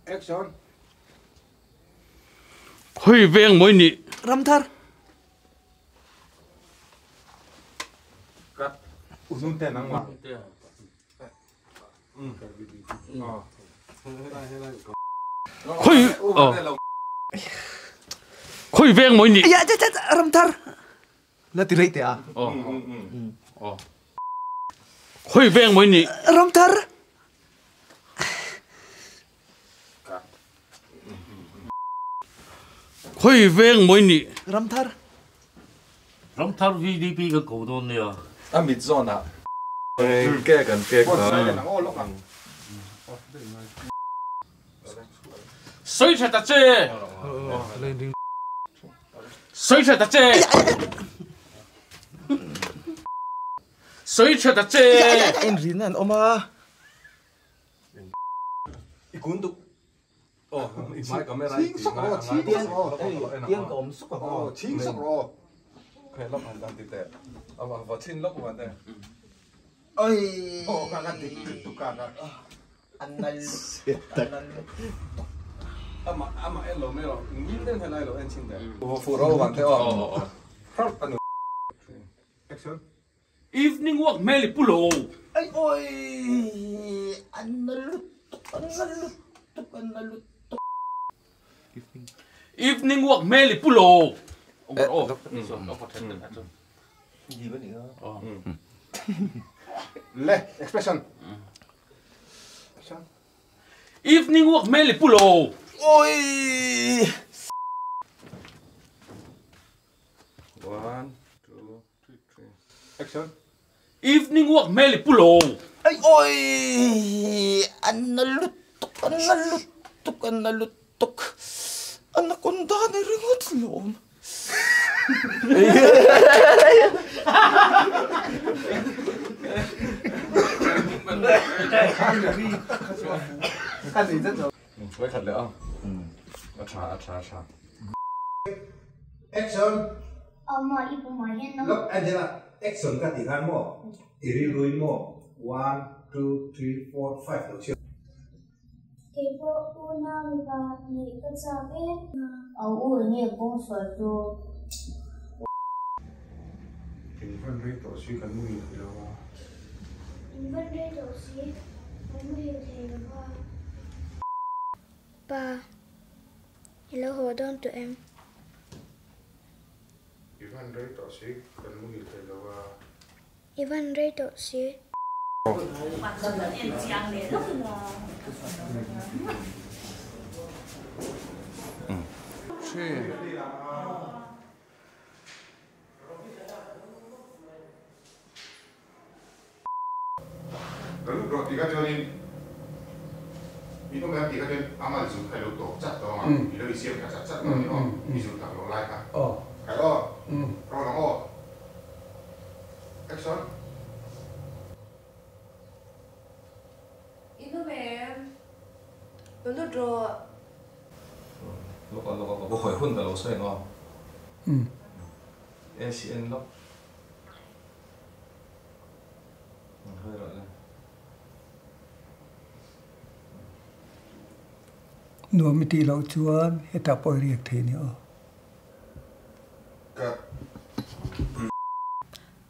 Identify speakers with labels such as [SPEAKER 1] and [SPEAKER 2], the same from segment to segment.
[SPEAKER 1] Action.
[SPEAKER 2] Khawi veng mawi nih.
[SPEAKER 3] Ramthar.
[SPEAKER 1] Cut. Unun te nang ma.
[SPEAKER 2] Khawi Khawi veng mawi nih.
[SPEAKER 3] Ya cha cha Ramthar.
[SPEAKER 4] La ti rei teh a.
[SPEAKER 2] Khawi veng mawi nih.
[SPEAKER 3] Ramthar.
[SPEAKER 2] Khawi veng mawi nih.
[SPEAKER 3] Ramthar.
[SPEAKER 5] Ramthar VDP kan ko dawn nia.
[SPEAKER 6] A mit zawn ah ke kan pek ta.
[SPEAKER 2] Sawi tha ta che. Sawi tha ta che. Sawi tha ta che.
[SPEAKER 4] Inrin an awm a.
[SPEAKER 6] I kun duk. Oh, i hmai camera i
[SPEAKER 1] Chhing sawk rawh, chhing sawk rawh.
[SPEAKER 4] Tiang ka awm sawk ang.
[SPEAKER 1] Oh, chhing sawk rawh.
[SPEAKER 6] Khawi lawk han dan ti teh. A va chhin lawk van te.
[SPEAKER 4] Oi.
[SPEAKER 1] Oh, ka ka dik tuk ka ka.
[SPEAKER 4] An nal an nal lutuk.
[SPEAKER 6] Amah amah en lo mai rawh. Ngil den helai lo en chhin teh. Fuh ro van te aw. Hrap a nu.
[SPEAKER 1] Action.
[SPEAKER 2] Evening walk hmel i pu lo.
[SPEAKER 4] Ai oi an nal lutuk an nal lutuk an nal lutuk.
[SPEAKER 2] Evening walk hmel i pu lo.
[SPEAKER 1] Le expression. Action.
[SPEAKER 2] Evening walk hmel i pu lo.
[SPEAKER 4] Oi.
[SPEAKER 6] One, two, three.
[SPEAKER 1] Action.
[SPEAKER 2] Evening walk hmel i pu lo.
[SPEAKER 4] Ai oi an nal lutuk an nal lutuk an nal lutuk anaconda ni ringawt lawm.
[SPEAKER 6] Hruai khat leh a. A tha a tha a tha.
[SPEAKER 1] Action.
[SPEAKER 7] Ama i pumah hian nang.
[SPEAKER 1] Look Angela, action ka tih khan maw i rilru in maw one, two, three, four, five lo chhiar.
[SPEAKER 7] Kei pawh unau mipa neih ka chak e. Au u enge kawng sual chu.
[SPEAKER 1] In van rei tawh si kan muhil thei lo a.
[SPEAKER 7] In van rei tawh si kan muhil thei lo a. Pa, i lo haw dawn tawh em?
[SPEAKER 1] I van rei tawh si kan muhil thei lo a.
[SPEAKER 7] I van rei tawh si.
[SPEAKER 1] Ka lut rawh tih kha chuanin min awm em tih kha chuan a mal zut kha i lo tawp chat tawh ang a, i lo insiam tha chat chat tawh ni aw, i zut tak loh lai kha. Khai aw, roll ang aw. Action.
[SPEAKER 8] In awm em? Lo lut rawh.
[SPEAKER 6] Lawk a lawk a ka hawi hun ka lo sawi ang aw. ACN lawk.
[SPEAKER 9] Nuam i tih loh chuan hetah pawh i riak thei nia aw.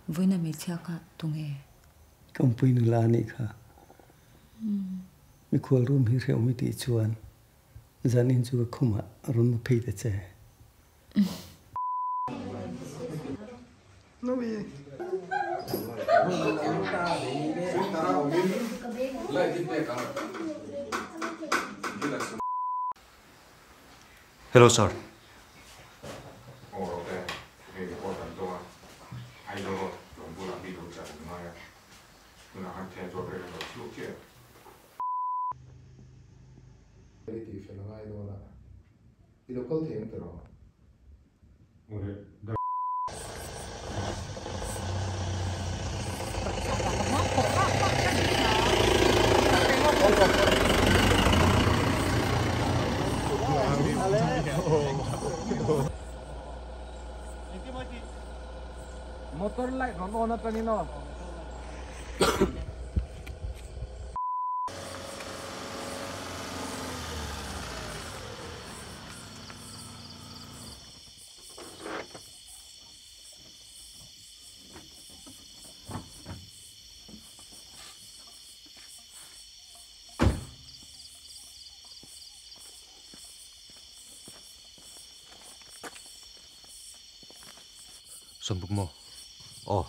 [SPEAKER 10] Vawiina hmeichhia kha tunge?
[SPEAKER 9] Ka awmpui nula a nih kha. Mikhual room hi hrehawm i tih chuan zanin chu ka khumah rawn mu phei ta che.
[SPEAKER 11] Hello sir.
[SPEAKER 1] I lo kal thei ang tiraw?
[SPEAKER 6] Motor light rawn on atangin aw.
[SPEAKER 1] Sawmbuk maw? Aw.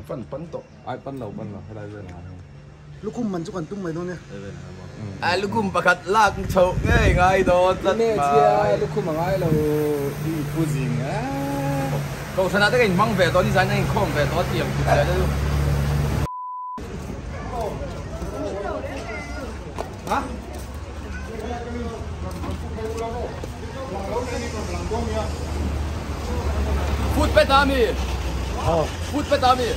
[SPEAKER 6] Pan pan tawh. Ai pan lo pan lo helai vel ah hian.
[SPEAKER 3] Lukhum man chu kan tum mai dawn e.
[SPEAKER 4] A lukhum pakhat lak chhoh ngei ngai dawn tlat mai.
[SPEAKER 6] Ine chia lukhum a ngai lo i pu zing e.
[SPEAKER 4] Kohhran ah te ka inhmang ve tawh nizan in inkhawm ve tawh a tiang kut zia te chu. Foot pet a mi? Foot pet a mi?